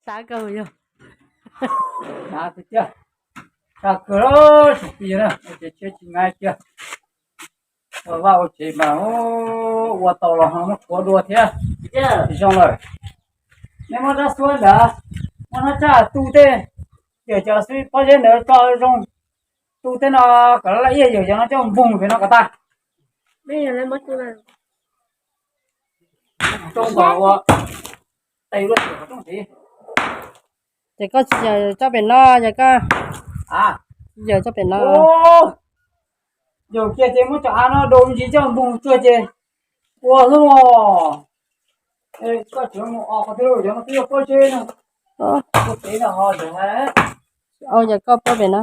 Tav kawg yog. Hnav tiag tiag, tag kawg, tsis pib na, ces tsis nqa kiag. Ua vaj ua tsev mas ua tau los ho muab rhuav dua thiab. Zoo lawm. Nej muab rab suab ntawd, muab rab tsaj tu tej, yawm cov xwb pob zeb ntawd tso zoo, tu tej no kom laj laj iaj, yawm cov no coj npoog pem no kom tag. Rooj kom ua tes ua tiam rooj tid. Ces koj tsis yawm tso pem no, yog koj tsis yawm tso pem no. Yawm kiag ces muab cov av no do ntsis coj npoog tsuag ces ua xwb os. Koj tseem mus os qhov twg, yog no twb yog pob zeb no. Ua pem no ho yawm. Au, yog koj puab pem no.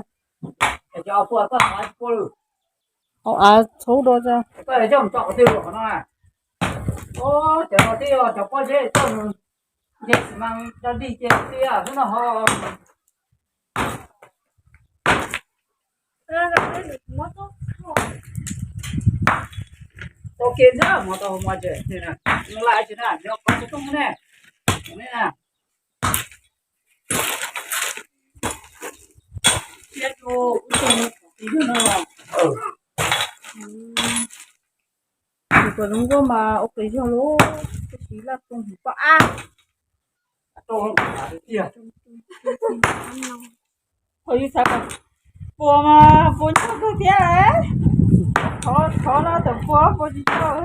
Au av txhub dua tso. Cov no twb yog cov pob zeb coj mus nce xi mas do dig ces tiag xwb no ho. Tau kiag ntag, hmo tau hmo tseem nws laj tsis na, nyob qhov tsis tooj ne. Ne na. Siab rau ub tau qhov tid no. Tus kom zoo nkauj mas ua qis zog lauj, tab sis laj tooj hum poj ab. Qhov yus xav kom puas mas puas nyuaj kawg thiab. Qhov no tawm puas puas tsis tau.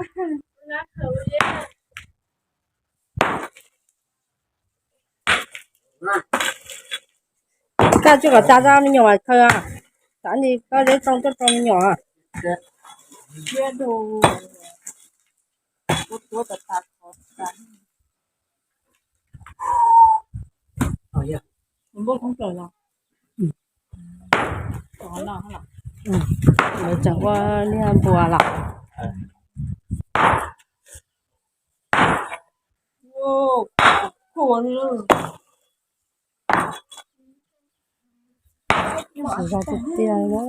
Koj tsis kom tsa zaj me nyuam khaws, tsav ntsis koj zeb tsoo tuaj rau me nyuam. Lawv tseem ua liaj npua lawm. Tsis zog tiag tiag na.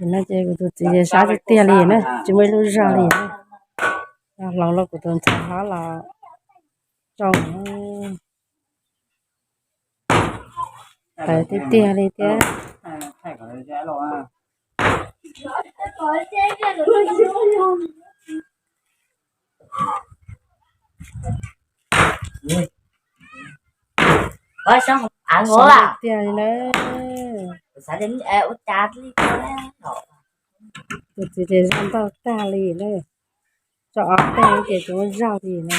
Ces no ces kuv tus txiv ces sab tiag tiag li na, tsis muaj ib lub zog li na. Hloov los kuv tus ntxhais hlob los tsoo. Tawv tiag tiag li thiab. Tiag li na. Tus txiv ces zaj ntau tag li na. Tso ob teg ces tsis muaj zog li na.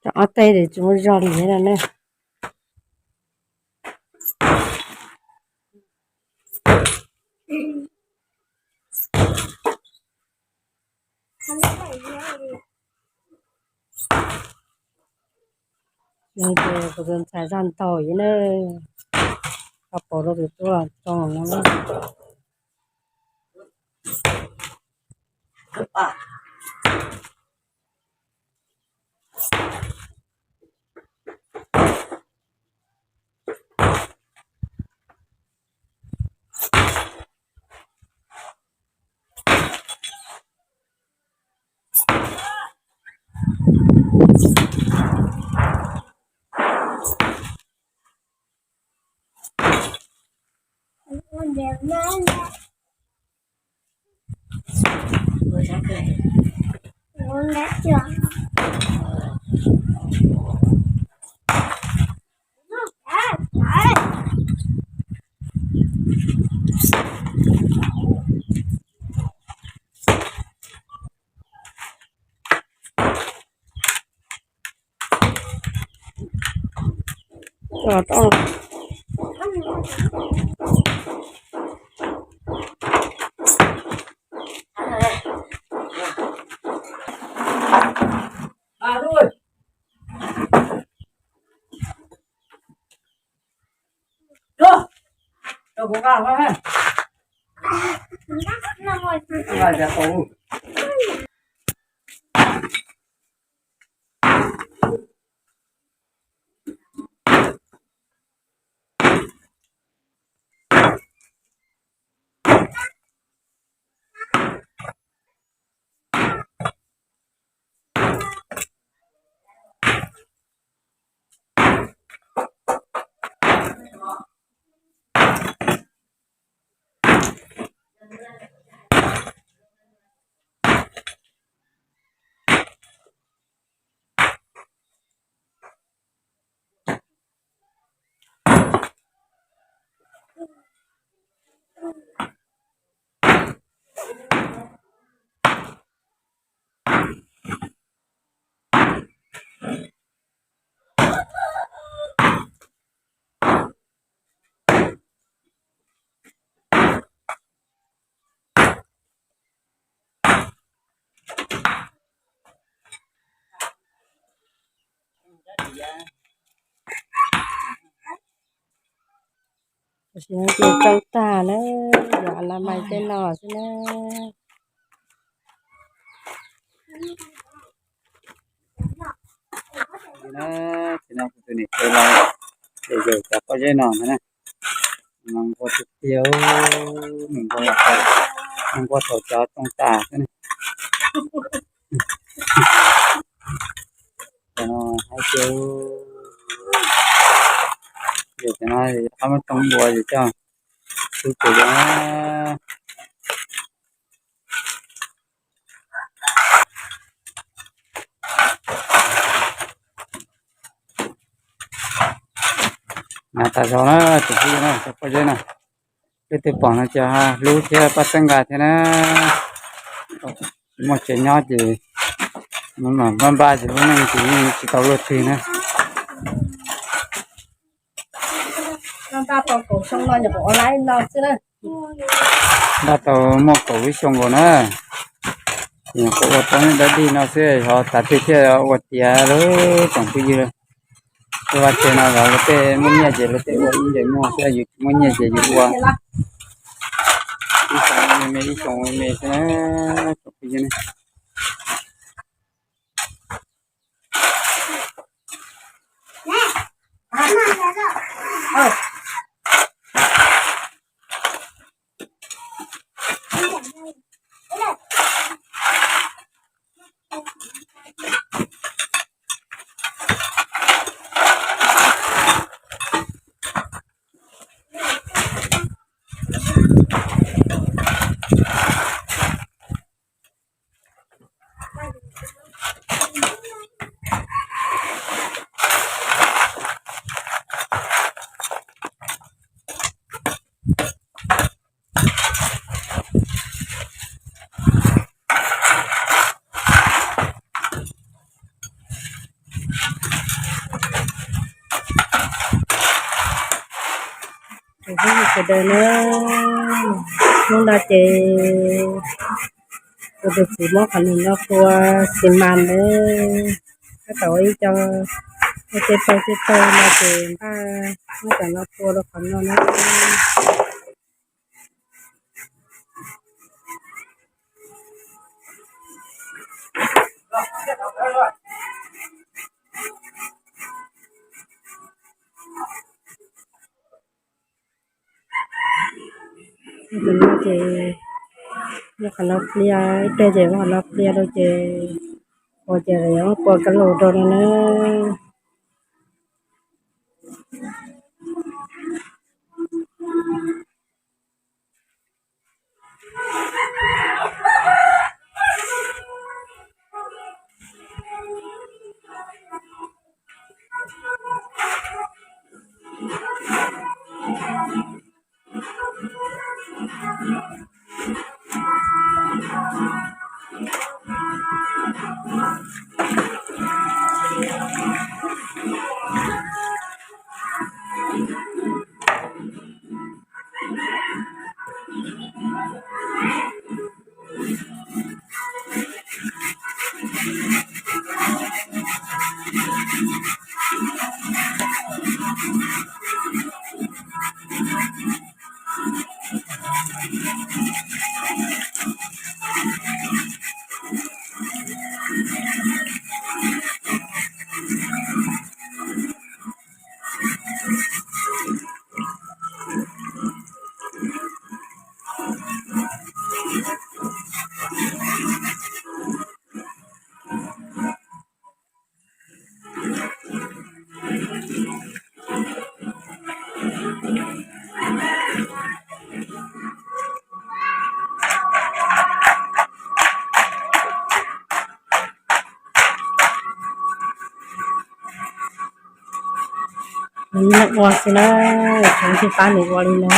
Tso ob teg ces tsis muaj zog li thiab na. Ces kuv tus ntxhais zaj ntau ib na, koj pauv rau tus tub los tsoo no. Tam sim no ces tsoo tag na, yuav a la mais tej no xwb na. Ces no kuv tus niam tsev los yawm yawm cov pob zeb no ntag na. Mas nquag tiag tiag, nws nquag, nws nquag thaum cov tsoo tas xwb na. Cov no haib tiag, yawm cov no qab muab tsoo dua ces coj xub ces yog. Hnav tas zog na, tus phooj ywg na, cov pob zeb na, leej twg pom no ces hlub thiab pab txhawb nqa thiab na. Tsis muaj tsev nyob ces mam npaj npaj ces lub neej ces yeej tsis tau luaj twg na. Npaj tau muaj kaum lub xyoo nkaus na. Ces nyuam qhuav ua tau dab dig no xwb, ho tav twg thiaj ua tiav lawm tsoom phooj ywg. Tej vaj tse no los luag tej muaj nyiaj ces luag tej ua ib ntsais muag xwb, yus tsis muaj nyiaj ces yus ua ib xyoo me me ib xyoo me me xwb na tsoom phooj ywg ne. Sawv daws na, hnub no ces kuv tus txiv muab qhov niag no pua xis mas lawm, tab tom ua ib co tej tog tej tog no ces npaj muab cov no pua rau qhov no na. Tus no ces muab qhov no plia, ib teg ces muab qhov no plia rau ces Ua cas yuav muab pua kab lus rau no na. Nws ua xwb na, tsis pab nws ua li na.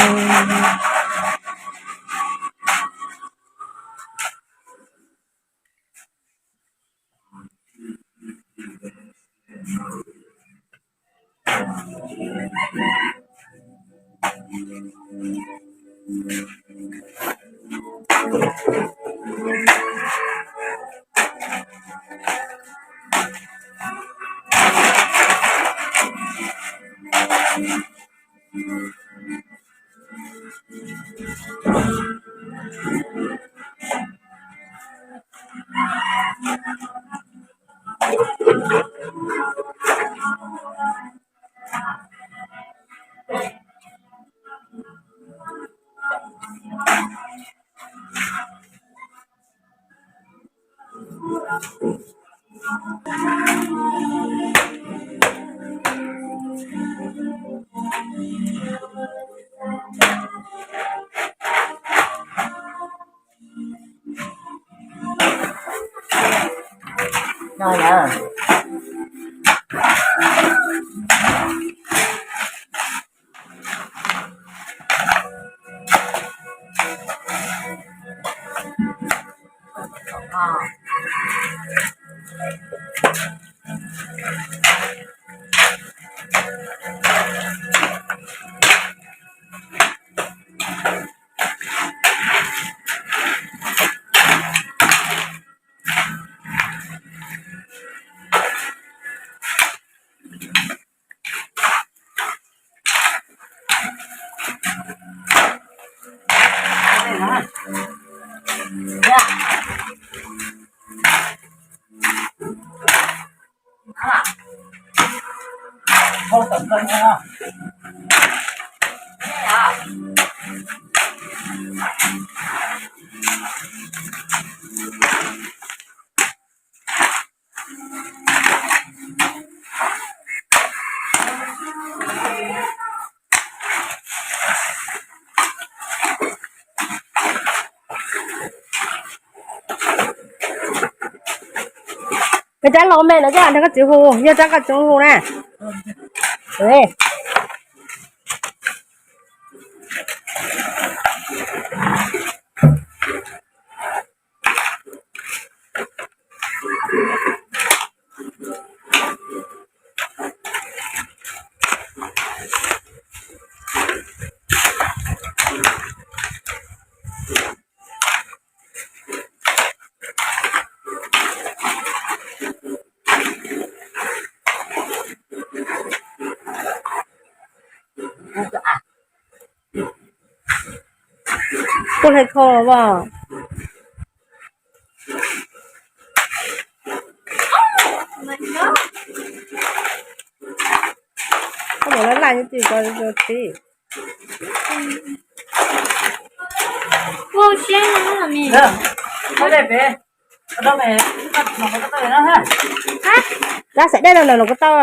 Koj rab hlau me no koj nrog koj txiv hu, yog rab koj txiv hu na. Koj hle kho los as? Koj mus laj laj nyob twg ko txiv. Ua siab na, me. Rab xaim dej no los ko taw.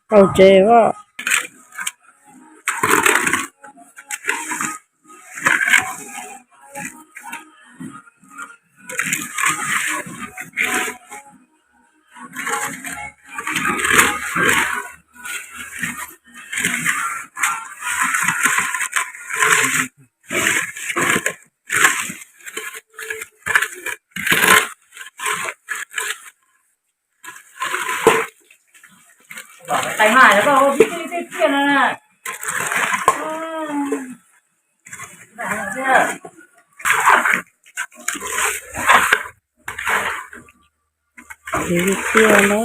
Tau tsev as. Tiv tiaj na.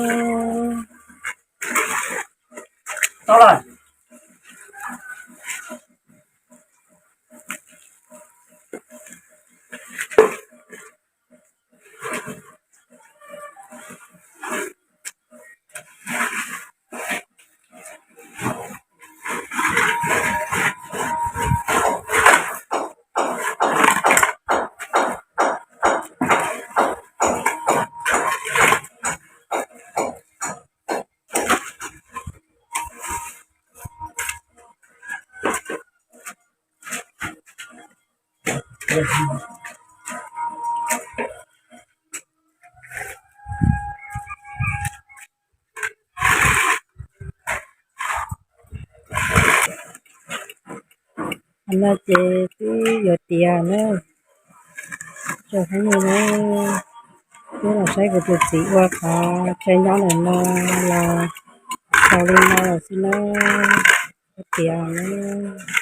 No ces twb yuav tiav na. Tsoom phooj ywg na, peb los saib kuv tus txiv ua qhov chaw nyob ntawm no los tau li no lawm xwb na. Tiav na.